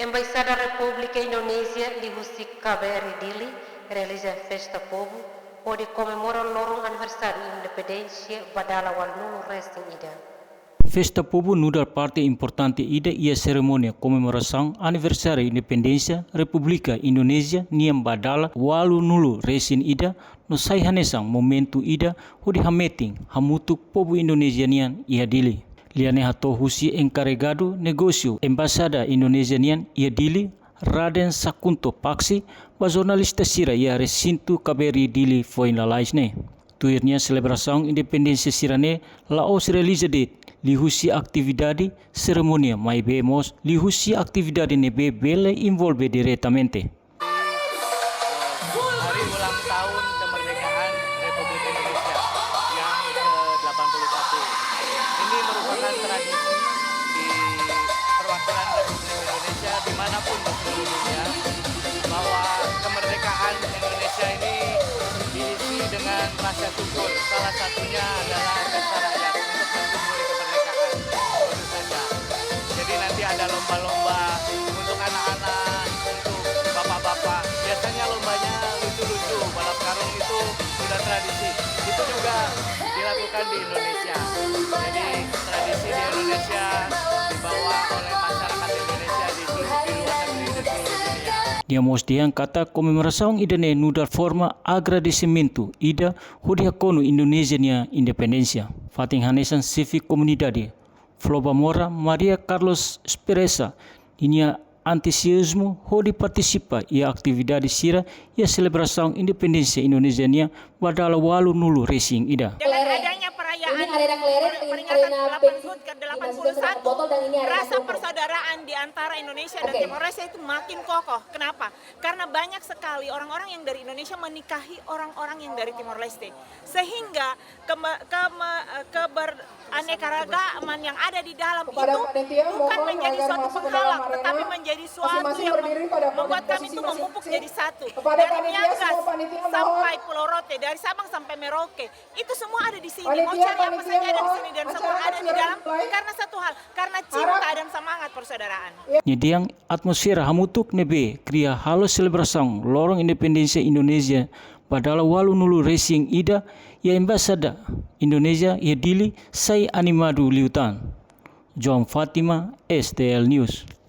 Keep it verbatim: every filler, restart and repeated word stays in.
Embaixada Repúblika Indonézia liuhusi K B R I Dili realiza festa povu hodi komemora loron aniversáriu independénsia ba dala ualunulu resin ida. Festa povu nu'udar parte importante ida iha serimónia komemorasaun aniversáriu independénsia Repúblika Indonézia nian ba dala ualunulu resin ida, no sai hanesan momentu ida hodi hametin hamutuk povu Indonézia nian iha Dili. Lia ne'e hato'o husi enkarregadu negósiu Embaixada Indonézia nian iha Dili, Raden Sakunto Paksi, ba jornalista sira iha resintu K B R I Dili foin lalais ne'e. Tuir nia, selebrasaun independénsia sira-ne'e la'ós realiza de'it liuhusi atividade serimónia, maibé mós liuhusi atividade ne'ebé bele envolve diretamente. Hari ulang tahun kemerdekaan Republik Indonesia yang ke delapan puluh satu. Ini merupakan tradisi di perwakilan Republik Indonesia dimanapun di seluruh dunia, bahwa kemerdekaan Indonesia ini diisi dengan rasa syukur. Salah satunya adalah pesta rakyat untuk mensyukuri kemerdekaan. Itu saja. Jadi nanti ada lomba-lomba untuk anak-anak, untuk bapak-bapak. Biasanya lombanya lucu-lucu, balap karung itu sudah tradisi. Itu juga dilakukan di Indonesia. Jadi tradisi di Indonesia dibawa oleh masyarakat Indonesia di seluruh, di luar negeri, di seluruh dunia. Nia mós dehan katak komemorasaun ida-ne'e nu'udar forma agradesimentu ida hodi hakonu Indonézia nia independénsia. Fatin hanesan xefe komunidade Flobamora, Maria Carlos Esperesa, ninia antuziazmu hodi partisipa iha atividade sira iha selebrasaun independénsia Indonézia nian ba dala ualunulu resin ida. Dengan adanya perayaan, peringatan delapan HUT ke delapan puluh satu, rasa persaudaraan di antara Indonesia dan Timor Leste itu makin kokoh. Kenapa? Karena banyak sekali orang-orang yang dari Indonesia menikahi orang-orang yang dari Timor Leste. Sehingga keme-, keme-, eh, keberaneka ragaman yang ada di dalam itu bukan menjadi suatu penghalang, tetapi menjadi suatu yang mem-, membuat kami itu memupuk jadi satu. Dari Miangas sampai Pulau Rote, dari Sabang sampai Merauke, itu semua ada di sini. Mau cari apa saja ada di sini dan semua ada di dalam karena satu hal, karena cinta dan semangat persaudaraan. Nia dehan atmosfera hamutuk ne'ebé kria halo selebrasaun loron independénsia Indonézia ba dala ualunulu resin ida iha Embaixada Indonézia iha Dili sai animadu liután. João Fátima, S T L News.